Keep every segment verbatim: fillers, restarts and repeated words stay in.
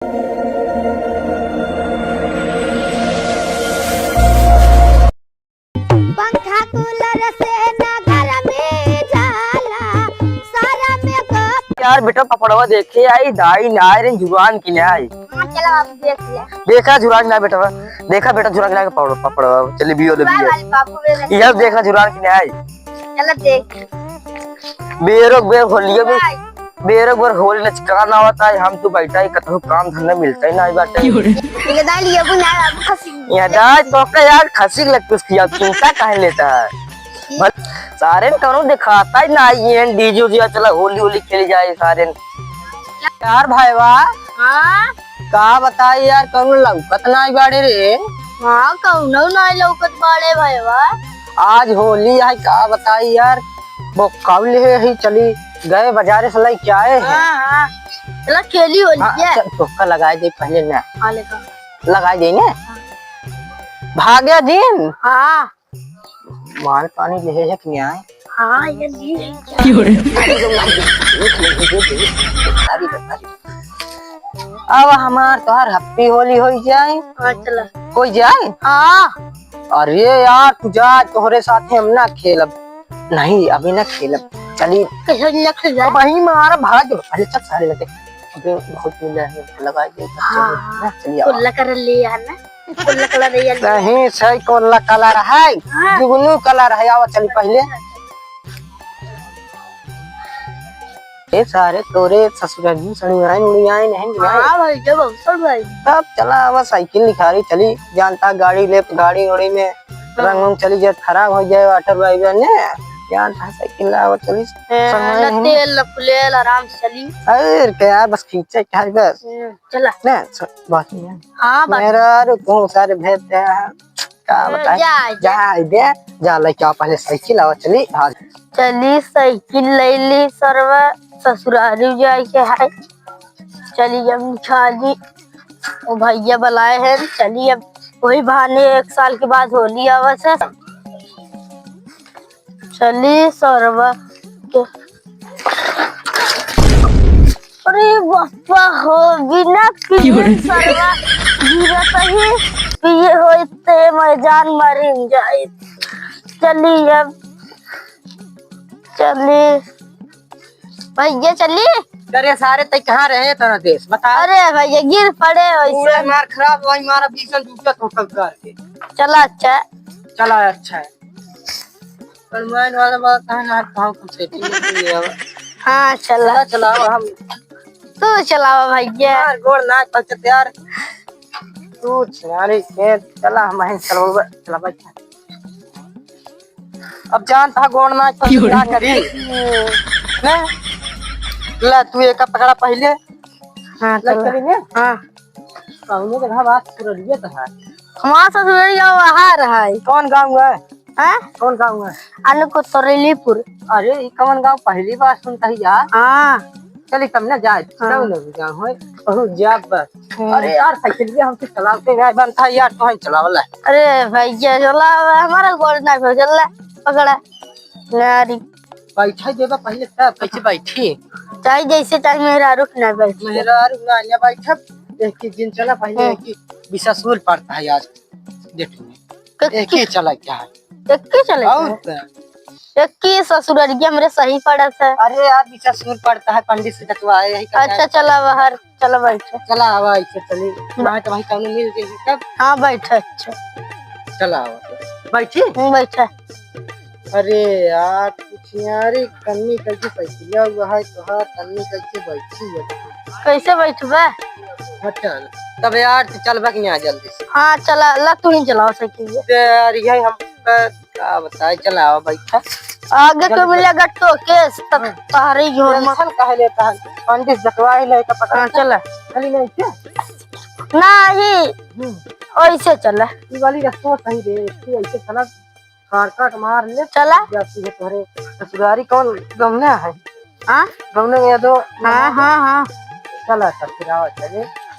पंखा कूलर से न गरमी जाला, सारा में को यार बेटा पपड़वा देखे आई, दाई ना आई रे, जुरान की ना आई। हाँ, चला बाबू देख ले। देखा जुरान ना बेटवा, देखा बेटा जुरान ना के पपड़-, पपड़वा, चली बियो दे बियो। वाली बाबू रे। यह देखा जुरान की ना आई। चला देख। बेरो बेर होलियो में, भाई। बेरो बेर होली नचकान आवत है, हम तू बैठा ही कतहु काम धंधा मिलता ही ना बाटे। क्यों रे? ये दाई लिए बुना अब खसी। ये दाई तो का यार खसी लग कुछ किया, चिंता काहे लेता है? भल-, सारे ने कौनो दिखाता ही ना, ये डीजे उजे चला होली होली खेली जाए सारे ने। यार भाईवा, हाँ? का बताई यार, कौनो लौकत नाई बाड़े रे। हाँ, कौनो नाई लौकत बाड़े भाईवा। आज होली है, का बताई यार, बोकाऊ ले ही चली गए बाजारे से लई के आए हैं। हाँ, हाँ। चला खेली होली हाँ, के। चल, तोका लगाए दे पहले ना। हाँ, ले का। लगाए दे ने। हाँ। भाग्या दिन। हाँ। माल पानी ले है कि नहीं आए? हाँ, ये ली है। क्यों रे? अब हमार तोहार happy होली होई जाए। हाँ, चला। होई जाए? हाँ। अरे यार, तू जा, तोहरे साथे हम ना खेलब। नहीं, अभी ना खेलब। चली। कैसे ना खेल जाए? अब वही मारा भाग। अरे चल सारे लगे। अबे बहुत मिला है, लगा दे। हाँ। ना, चलिए, आवा। कुल्ला कर ले यार ना। कुल्ला कलर है यार। नहीं, सही कुल्ला कलर है। हाँ। जुगनू कलर है, आवा चली पहले। ए सारे तोरे ससुराल में सड़ुआइन उड़ियाइन है नहीं? हाँ भाई, जब अवसर भाई। तब चला, आवा साइकिल निखारी चली, जानता गाड़ी ले, गाड़ी उड़ी में रंग उंग चली जाए, खराब हो जाए वाटर बाइक ने। जानता साइकिल लावा चली, ए, समय ना है। तेल, ना फुलेल, आराम से चली। अरे क्या, बस खींचे क्या है बस। हम्म, चला। ना, स-, बात नहीं है। हाँ, बात मेरा रुको, सारे भेज दे। का ए, बताए? जा, जा। जा, दे, जा, लेके आओ पहले साइकिल, आवा चली। हाँ। चली, साइकिल ले ली, सरवा, ससुरारी जाए के है। चली, अब निकाली। ओ भैया बुलाए हैं, चली, अब वही बहाने एक साल के बाद होली आवत है। चली सरवा के। अरे बापा हो, बिना पिए सरवा गिरत ही पिए होइत ते मैं जान मारिन जाइत। चली अब, चली भैया, चली। अरे सारे तै कहाँ रहे तोरा देश बता। अरे भैया गिर पड़े वैसे। पूरे मार खराब, वही मारा भीषण जूता ठोकर करके। चला अच्छा। चला अच्छा है। पर मैं वाला बात है ना, पाँव को सेटिंग नहीं है। हाँ, चला। चला, चलाओ, हम तू चलावा भैया। यार, गोड़ ना पकड़ यार। तू यार, ये चला, हम ही चलावा, चला भाई। अब जानता है, गोड़ ना पकड़ क्या करी। ले, ले, तू एक पकड़ा पहले। हाँ, ले, चला। चली ने। हाँ। कौनो जगह बात सुरलिए तो है। हमारा ससुरलिया वहाँ रहा है। कौन गाँव है? हैं? कौन गाँव है? अनु को तोरेलीपुर। अरे, ई कौन गाँव? पहली बार सुनता ही यार। हाँ। चली, तब ना जाए। हाँ। कौन भी गाँव है? बहुत जाब बस। हम्म। अरे यार, साइकिल भी हमसे चलाते नहीं बनता यार, तो हम चलावला। अरे भैया, चला, हमारा गोड़ ना हो, चल ले, पकड़ा। नारी। बैठे देबा पहले तब। कैसे बैठी? चाहे जैसे चाहे मेहरारू के ना बैठ। मेहरारू ना, ना बैठब। एक ही दिन चला पहले, हम्म। एक ही बिसासुर पड़ता है यार। देख ले। एक ही चला क्या है? एक ही चला और क्या है? क्या? एक ही ससुररिया हमरे सही पड़त है। अरे यार, बिसासुर पड़ता है, पंडित से देखवाए, यही करना अच्छा, है। चला बाहर। चला बैठा। चला आवा, ऐसे चली। ना तो भाई कौनो मिल गई तब। हाँ, बैठा, अच्छा। चला आवा। बैठी? हम्म, बैठा। अरे यार, कुछ यारी कन्नी कैसे बैठी? या हुआ है तो हाँ, कन्नी कैसे बैठी है? कैसे बैठबे? हाँ, चल। तब यार, तू चलबा कि ना जल्दी से? हाँ, चला, ला तू ही चलाओ साइकिल। ते यार, यही हम का बताए, चला आवा, बैठा। आगे चल, को बैठ। मिलेगा तो केस तक हाँ। तहरे ही हो। टेंशन काहे लेता है? पंडित जतवाए ले का पकड़। हाँ, चला। चली नहीं क्या? नहीं। हम्म। ऐसे चला। ये वाली रस्ता सही रे, तू ऐसे चला, कारकट मार ले। चला। या तू तोहरे ससुरारी कौन गमना है? हाँ? गमना में दो। हाँ, हाँ, हाँ। चला, तब फिर आवा, चले।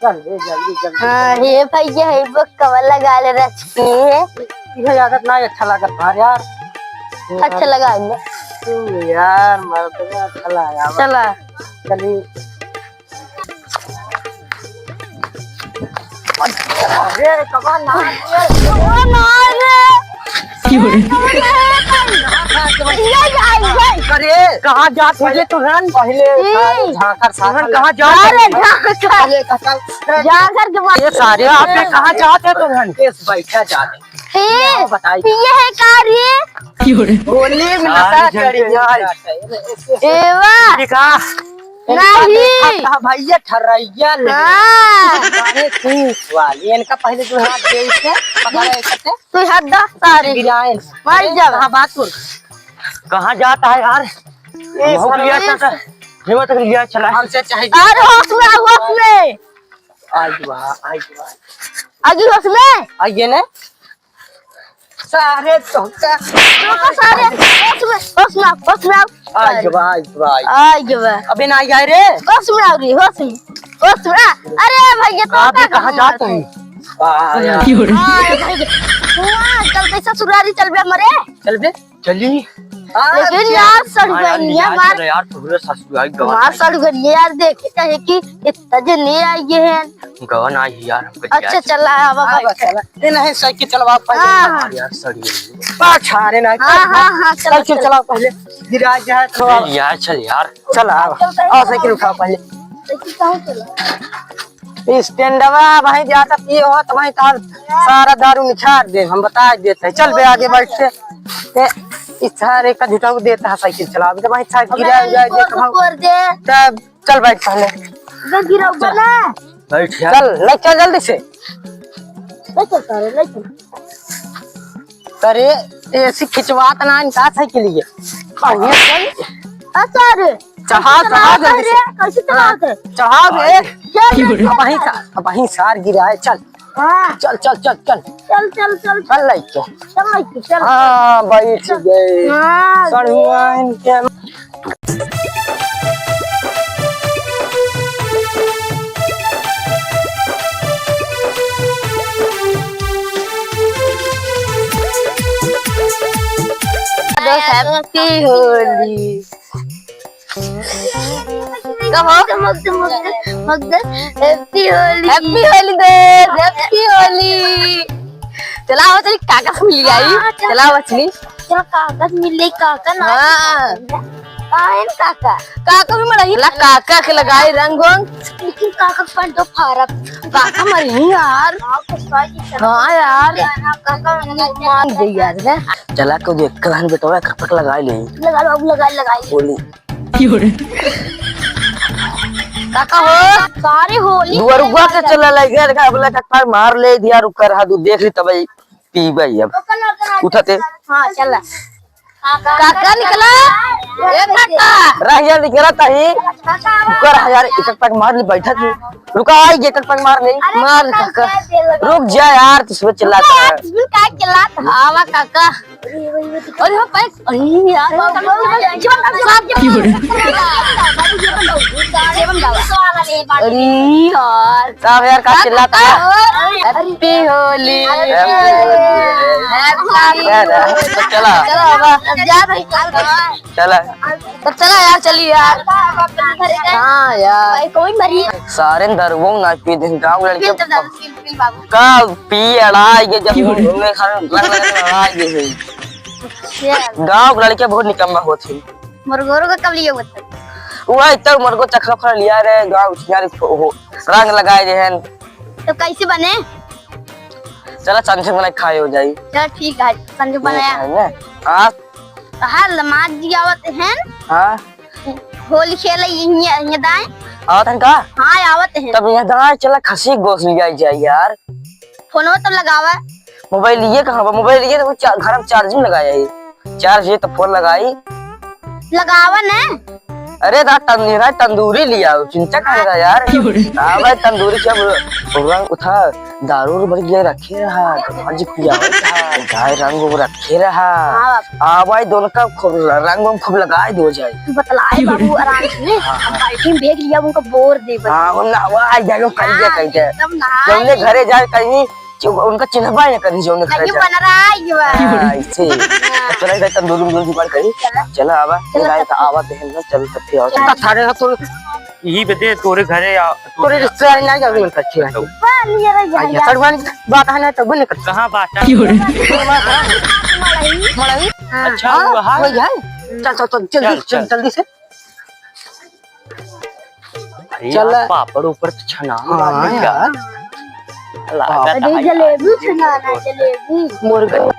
चल, ले, जल्दी, जल्दी, हाँ, जल्दी। हे भैया, हे वो कवर लगा ले रच के। इहे आदत ना अच्छा लागत बा यार। अच्छा लगा ले। तू यार, मर्द में अच्छा लगा। चला। चली। अरे, कबा ना रे। कबा ना रे। ये, ये, ये। अरे, कहाँ जात है ये तुरंत? पहले हम्म। झांकर साथ तुरंत कहाँ जात है? अरे, झांकर। पहले झांकर। झांकर के बाद। ये सारे आप ये कहाँ जात है तुरंत? ये बैठा जात है। ए, बताई। ये है का रे? होली में नशा सारे चढ़ जाए। एवा। ठीक है। नहीं। देखा था भैया ठर्रैया ले। हाँ। अरे तू वाली, इनका पहले जो हाथ दे इसे, पकड़ इसे। तू हाथ दे सारे। गिराए। मार जा। हाँ, बात सुन। कहाँ जाता है यार? ए, भूख लिया सारे। था, हिम्मत कर लिया, चला। हमसे चाहे अरे होश में, होश में। आई बा, आई बा। आगे होश में। आइए ने। सारे तोहका। रुको सारे, होश में, होश में, होश में आओ। आई बा, आई बा, आई। आई बा। अबे ना आई रे। होश में आओ रे, होश में। होश में आ। अरे भैया, तो आप का कहाँ जाते हैं? आ, यार। अरे भैया। वाह, चल के ससुरारी चल बे मरे। चल बे। चली। लेकिन अच्छा। यार, सड़ुआइया हाँ यार, मार, चलो यार, तोहरे ससुराल गवा मार आई। सड़ुआइया यार, देखे चाहे कि इतना जने आइए हैं। गवा ना आई यार, हमको अच्छा, जाए। चला, आवा हाँ, भाई। बस चला। ये नहीं, साइकिल चलवा पाए। हाँ, हाँ। यार, सड़ी। अच्छा, अरे ना, हाँ, हाँ, हाँ, चला, साइकिल चला। चलाओ पहले। गिरा जाए तो। चल यार, चल यार। चल, आवा। चल, आओ, साइकिल उठाओ पहले। साइकिल कहाँ चला? स्टैंडवा भाई जाता पिए हो तो भाई तार सारा दारू निखार दे, हम बता देते हैं। चल बे आगे बैठ के। ए, इस सारे का झुटाऊ देता है साइकिल चलावे तो भाई साइकिल गिरा जाए दे तो भाई। तब चल बैठ पहले। तो गिरा ऊपर ना। बैठ यार। चल, ले चल जल्दी से। ले चल सारे, ले चल। अरे, एसी खिंचवात ना इनका साइकिल ये। बढ़िया से। अच्छा रे। चढ़ा, चढ़ा जल्दी से। कैसे चढ़ाते हैं? चढ़ा बे। चल, चल, चल, अब वहीं चल। सा-, अब वहीं सार गिरा है, चल। हाँ। चल, चल, चल, चल। चल, चल, चल। चल लइके। चल लइके, चल। हाँ, बैठ गए। हाँ, सड़ुआइन के। दोस्त, happy होली। कब हो? मग दे, मग दे, मग दे। Happy होली। Happy होली दोस्त, happy होली। चला हो, चली काका से मिल आई। हाँ, चल। चला हो, चली। चल काका से मिल ले, काका ना। हाँ। काहे न काका? काका भी मरही। ला काका के लगाई रंग वंग। लेकिन काका के पैंट तो फारत। काका मरही यार। हाँ, गुस्सा की तरह। हाँ यार। काका मरही। मान दे यार, ले। चला को देख, कहन बेटवा कब तक लगाई ले। लगा लो, अब लगा, लगा। होली। काका हो। सारी होली दुअरुआ के चला लगे, देखा, अब लगा, मार ले दिया, रुका रहा, तू देख ली, तब पीबे अब। उठते। हाँ, चल। काका निकला। ए काका। रहिया निकला तही। काका। रुका रहा यार, एक एक पैक मार ले, बैठा तू। रुका, आई, एक एक पैक मार ले। अरे मार काका, काका। क्या चिल्लाता है? रुक जा यार, तू सुबह चिल्लाता है। तू का चिल्लाता है? आवा काका। अरे हो पैक, अरे यार। अरे यार। सब यार का चिल्लाता है? Happy होली। Happy होली। Happy होली। तो चला। चला बाबा, अब जा भाई, काल का। चला। तो चला यार, चली यार। हाँ यार। कोई मरी। सारे दारुओ ना पी दिन, गाँव लड़के। का पी अड़ाई के जब घूमे खाने लग लग अड़ाई के है। गाँव के लड़के बहुत निकम्मा होत है। मुर्गोरो का कब लिए होता? वही तो मुर्गो चखरा फरा लिया रे, गाँव उठिया रे, हो, रंग लगाए रहे हैं। तो कैसे बने? चला संजय बनाए खाए हो जाई। चल ठीक है, संजय बनाया। है ना? हाँ। तहार लमाज जी आवत हैं। हाँ। होली खेले ये, ये, ये दाएं। आवत हैं का? हाँ, आवत हैं। तब ये दाएं चला खसी गोस लिया जाए यार। फोनवा तो लगावा। मोबाइल ये कहाँ बा? मोबाइल ये तो चा-, घर में चार्जिंग लगाया है। चार्ज ये तो फोन लगाई। लगावा ने। अरे दा तंदूरी, दा तंदूरी लिया, चिंता कर रहा यार। हाँ भाई, तंदूरी क्या बोल-, रंग उठा, दारू उरू भर के रखे रहा, आज पिया था, गाय रंग वो रखे रहा। हाँ बाप। हाँ भाई, दोनों का खूब रंग वंग खूब लगाए दो जाए। तू बतलाए बाबू आराम से, हाँ, हम हाँ। बाल्टी में बैग लिया, उनको बोर दे बस। हाँ, हम नहवा आ जाए, कहीं हाँ, कहीं से। एकदम नहा जौने ले। घरे जाए कहीं, चु-, उनका चिन्हबा ही ना करी जो उनका अरे जा। बन रहा है ये वाला। हाँ, ऐसे। हाँ। चला इधर तंदूरी उंदूरी जुगाड़ करी। चला। चला आवा। चला, ये गाय का चला। आवा देहन ना, चल तब फिर आओ। चला। थारे ना तो यही बदे तोरे घरे आ, तोरे रिश्तेदार ना जावे उनका चिन्ह। वाह, ये रही आइए, यार। सड़वानी बात है ना, तब नहीं करता। कहाँ बात है? क्यों रे? मड़ई। मड़ई? हाँ। अच्छा, हाँ, वो है। वही है। चल, चल, चल, जल्दी चल, से, चल, चल। जल्दी से। अरे चल। यार, पापड़ ऊपर तो छना हाँ, हुआ है यार। लागत अरे है जलेबी यार। छनाना, जलेबी। मुर्गा।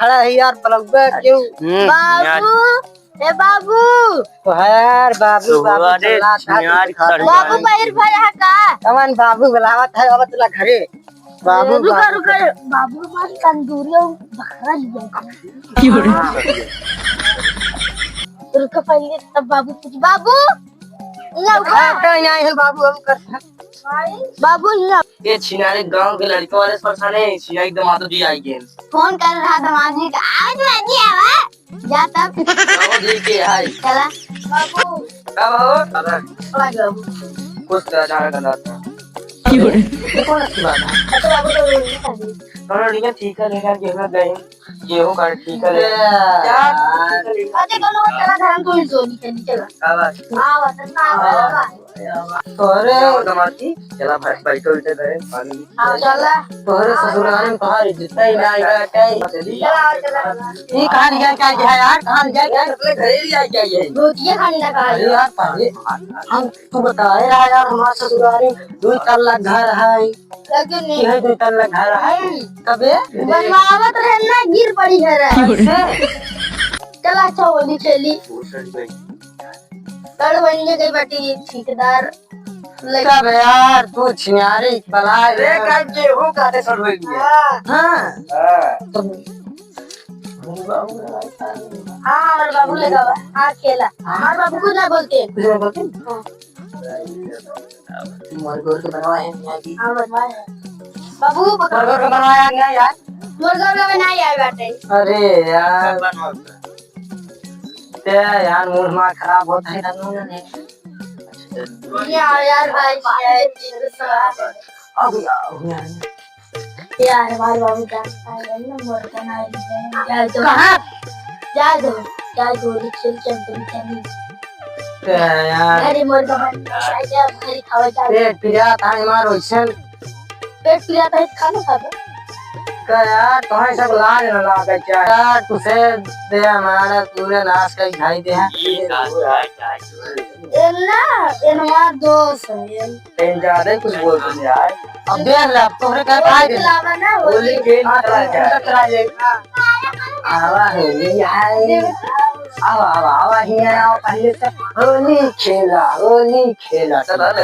खड़ा है यार, बलौआ क्यों? हम्म, बाबू, यार। ए बाबू। तो है यार, बाबू, तो बाबू अरे चिल्लात है, यार, बाबू बाहर भर है का? कवन बाबू बुलावत है, अब तुला घरे। बाबू, ए, रुका, बाबू। रुका, बाबू हमारी तंदूरी और बखरा लिया। क्यों रे? रुका पहले, तब बाबू पूछ, बाबू, लौका। हाँ, कहीं आए हैं बाबू, हम कर बाबू, ना। ये छिनारे गांव के लड़के वाले से परेशान है, छिनारे के दामाद जी आई गए। फोन कर रहा दामाद जी का, आज मैं नहीं आवा। जा तब। दामाद जी के आई। चला। बाबू। का बाबू? चला। चला गया बाबू। कुछ तो अचानक अंदाज था। क्यों रे? ये कौन अच्छी बात है? अच्छा, बाबू तो बोल नहीं सकते। थोड़ा ठीक है, लेकिन गेहूं गए। गेहूं का ठीक है, ले। यार। यार। अरे, बोलो, चला, धान को ही जोड़ी के, चला। का बात? हाँ, बस, हाँ, हाँ। बस, बस। तोहरे चला, भाई, बैठो, इधर बैठो, पानी। हाँ, चला। तोहरे ससुराल में तोहार इज्जत ही ना आएगा, क्या ही? चला, चला, चला। ये कहाँ लिया, क्या है यार? कहाँ लिया, क्या? अपने घरे लिया, क्या है? रोटियां खाने लगा है। अरे यार, पहले हम तू बताए रहा यार, हमार ससुरारी दुई तल्ला घर है। लेकिन नहीं। है दुई तल्ला घर है। तबे? बनवावत रहे ना, गिर पड़ी है रे। कैसे? चला अच्छा होली खेली। लड़ बन गई बाटी ठेकेदार। तब यार, तू छिनारी बला रे, रे। का गेहूं काटे सड़ होई है। हाँ। हाँ। हाँ। तो हाँ, हमारे बाबू लगा हुआ। हाँ, खेला। हमारे बाबू कुछ ना बोलते। कुछ ना बोलते? हाँ। मरगोर के बनवाए हैं मियाँ जी। हाँ, बनवाए हैं। बाबू, मरगोर के बनवाया नहीं यार। मरगोर के बनाए यार बाटे। अरे यार। ते यार, मूड हमारा खराब होता है, तब ना। यार, यार, भाई, यार, अब यार, यार। यार, हमारे बाबू जान पाए ना, मोर का नाम है। यार, तो कहाँ? जा दो, जा दो, लिख, लिख, लिख, लिख, लिख। क्या यार? अरे, मोर का बन, जा, भाई, खावा, जा। पेट पिरात है हमार वैसन। पेट पिरात है, खा लो, खा लो। का यार, तुम्हें सब लाज न लागे क्या? यार, तुझे दे हमारा पूरे नाश का खाई दे है। ये का, का, का, ए ना, ए हमार दोस्त है, ए। कहीं ज्यादा ही कुछ बोल तुम यार। अब देख ले, अब तोहरे का भाई दे। लावा ना, होली होली खेल चला जाए। चला जाए। आवा होली है। आवा, आवा, आवा, हियाँ आवा, पहले से होली खेला, होली खेला। चला ना।